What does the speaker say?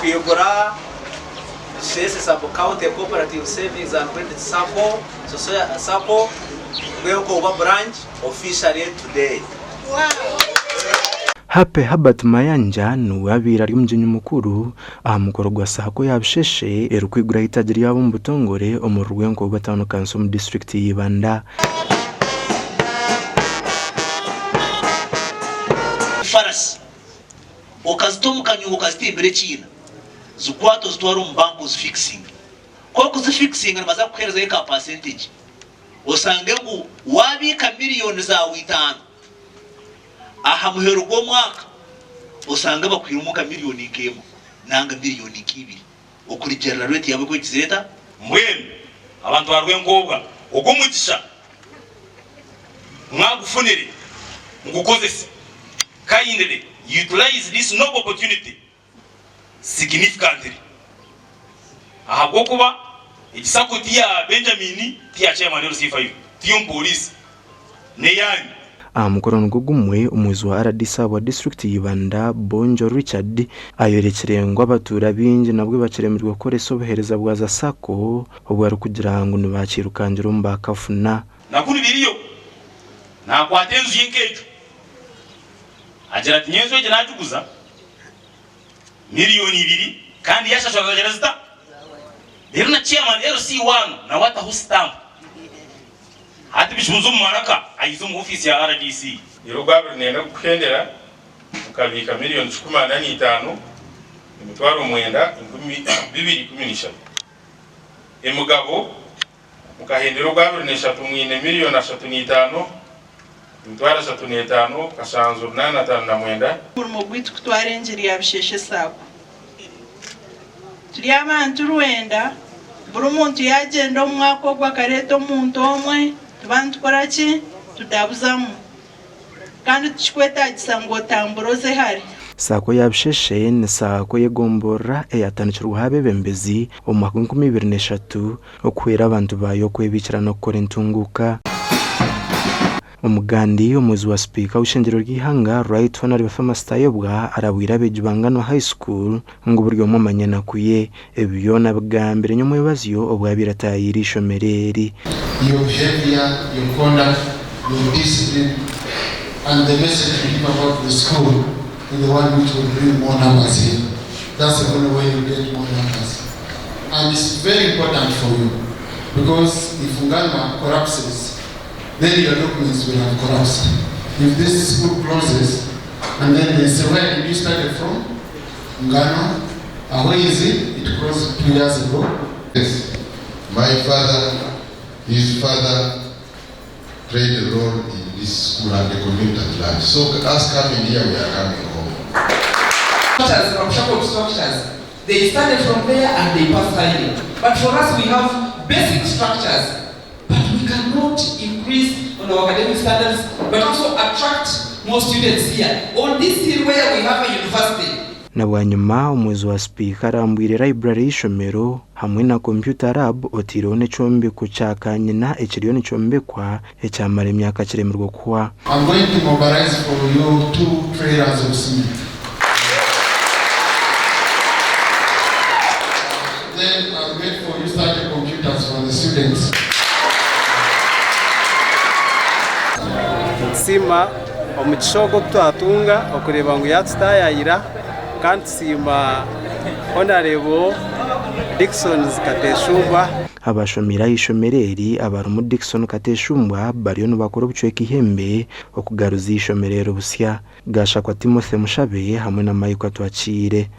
Nitwigura Bisheshe Sub County Cooperative Savings and Credit Sacco, Sacco, Rwenkoba Branch officially today. Happy Herbert Mayanja niwe abaire ari omugyenyi mukuru aha mukoro gwa Sacco ya Bisheshe erikwiguraho eitaagi ryabo omu butongore omuri Rwenkoba Town Council omu disiturikiti ya Ibanda. Efarasi okazita omu kanyungu okazitimbira ekiina, zikwate ozitware omu banka ozifikisinge. Ku orikuzifikisinga nibaza kukuheerezayo ka percentage osange ngu waabiika miriyoni zaawe itaano, aha muheru gw'omwaka osange bakuhairemu nka miriyoni nk'emwe nanga miriyoni nk'ibiri okurugiirira rate yaabo oku egizire eta. Mbwenu abantu ba Rwenkoobwa ogwo mugisha mwagufunire mugukozese, kindly utilize this noble opportunity significantly ahabw'okuba egi sacco ti ya Benjamin, ti ya chairman LC5, ti y'omupoliisi, n'eyaanyu. Aha mukoro nigwo gumwe, omuhwezi wa rdc ahabwa disiturikiti ya Ibanda, Bonjo Richard, ayorekire ngu abatuura baingi nabwo bakiremirwe kukoresa obuheereza bwa za sacco obu arikugira ngu nibakiirukangira omu baakafuna. Na kunu biriyo, naakwata enju ye nk'egyo, agira ati, Nyowe enju egi naagiguza miriyoni ibiri kandi yaashashura zaagira zita? Reero na chairman LC waanu nawe ataho sitampu. Hati bishunze omu maraka ayize omu ofiisi ya rdc. Reero ogwabire nenda kukuhendera mukabiika miriyoni 145 emitwaro mwenda 213. Emigabo Mukahendera ogwa abiri n'eshatu mwine miriyoni ashatu n'itaano, emitwaro ashatu n'etaano, kashanju runaana ataano na mwenda. Omurimo gwaitu kutwara engiri ya Bisheshe Sacco. Turi abantu rwenda, buri muntu yagyenda omu mwaka ogu akareeta omuntu omwe, tuba nitukora ki? Tudabuzamu. Kandi tikikwetaagisa ngu otambure oze hare. Saako ya Bisheshe ni saako y'egomborora eyatandikirweho abeebembezi omu mwaka gw'enkumi ibiri n'eshatu okuhwera abantu baayo okwebiikira n'okukora entunguuka. Omugandi, omuhwezi wa sipiika w'eishengyero ry'eihanga, Right Honourable Thomas Tayebwa arabwire abeegi ba Nganwa High School ngu buri omwe amanye enaku ye. Ebi byona abigambire nyomwebazyo obu abaire ataayiire eishomero eri. Your behaviour, your conduct, your discipline and the message you give about the school is the one which will bring more numbers here. That's the only way you get more numbers. And it's very important for you because if Nganwa collapses, then your documents will have collapsed. If this school closes and then they say, where did you study from? Nganwa, where is it? It closed 2 years ago. Yes, my father, his father played a role in this school and the community at large. So us coming here, we are coming home. Structures, ramshackle structures. They started from there and they passed highly. But for us, we have basic structures, but we cannot increase on our academic standards, but also attract more students here. On this hill where we have a university, Na bwanyima omuhwezi wa sipiika arambwire library y'eishomero hamwe na computer lab otaireho n'ekyombeko kya kanyina ekiriyo nikyombekwa ekyamara emyaka kiremirwe kuhwa. I'm going to mobilize for you two trailers of cement. Then I'll get for you 30 computers for the students. Nitusiima omugisha ogu ogu twatunga okureeba ngu yaatutaayayira kandi tusiima Honourable Dickson Kateshumbwa. Abashomiire aha ishomero eri abarimu Dickson Kateshumbwa bariyo nibakora obucweka eihembe okugaruza eishomero eri busya. Gashakwa Timothy Mushabe hamwe na Michael Atwakiire.